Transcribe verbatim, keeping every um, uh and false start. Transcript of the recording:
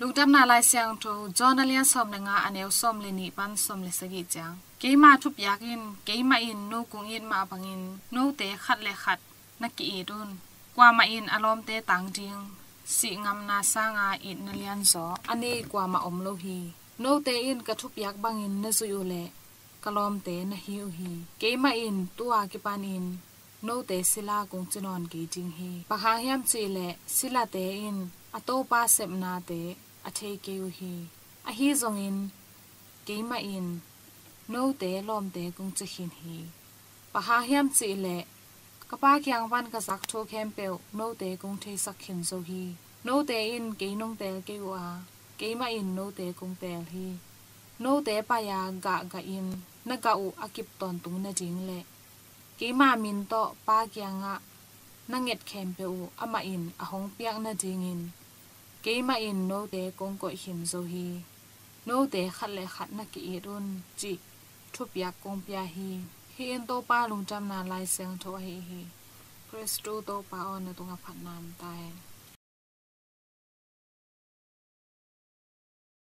Lungdamna Lai Siangtho, John a lian sawm le nga, a neu sawm le nih pan sawm le sagih ciang. Keima thupiak in, keimah in no kong it mah bangin note khat le khat na ki-it un. Kuamah in a lawmte tang ding, sih ngamna sanga itna lianzaw a nei kuamah om lo hi. Note in ka thupiak bangin na zuih uh leh ka lawmte na hi uh hi. Keimah in tu-a kipanin note sila kong ci nawn kei ding hi. Bang hang hiam cih leh silate in a topa sepnate a thei kei uh hi. Ahi zongin keimah in note lawmte kong ci khin hi. Bang hang hiam cih leh ka Pa kiang pan ka zak thu khempeuh note kong theisak khin zo hi. Note in kei nong teel kei uh a, keimah in note kong teel hi. Note pai-a gahgah in na gah uh a kip tawntung nading le keima min tawh Pa kiangah na nget khempeuh uh amah in a hong piak nadingin keimah in note kong koih khin zo hi. Note khat le khat na ki-it un, cih thupiak kong pia hi. Hih in Topa Lungdamna Lai Siangtho ahi hi. Khristu Topa aw, na tungah phatna om ta hen.